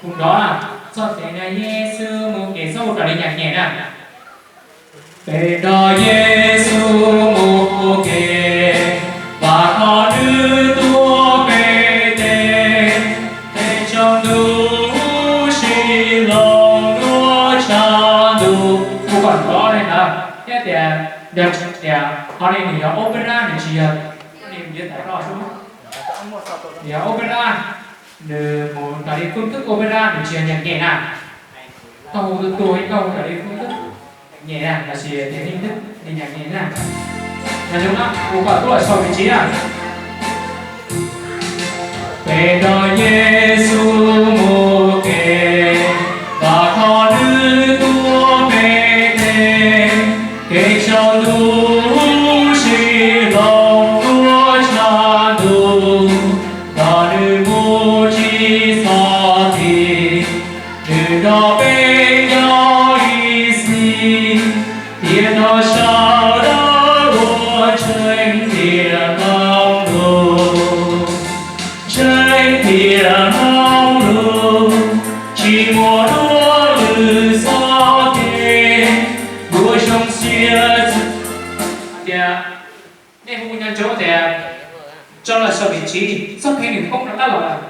Mus nrov na, txoj kev nrog Yexus mus kev, txhob mus raws li nyuam nyem na. Peb nrog Yexus mus kev, vam khom nws tuaj peb teg, peb tsaus ntuj sim los nruab tshav ntuj. Kuv kom nrov li ntawd thiab tias, yog tias qhov no nws yog opera, nws tsis yog, nws yog opera. Nws yog opera, nws mus raws li phương thức opera, nws tsis yog nhạc nhẹ na. Koj hu tus tus, koj hu raws li phương thức nhạc nhẹ na, lossis theo hình thức li nhạc nhẹ na. Nyob zoo na, kuv kom tuaj sau vị trí na. Peb nrog Yexus mus kev, vam khom nws tuaj peb teg, kev tsaus ntuj sim los nruab tshav ntuj, nrog nws mus tsis txhob tiv. Nws nrog peb nyob ib txhis, thiab nrog sawv daws ua ntseeg tias mloog lus, ntseeg tias mloog lus, tsis muaj duab lwm txoj kev, ntuas zoo siab txhua tias, nej hu nco ntsoov tias, tso los sau vị trí, txoj kev nws poob rov qab los lawm.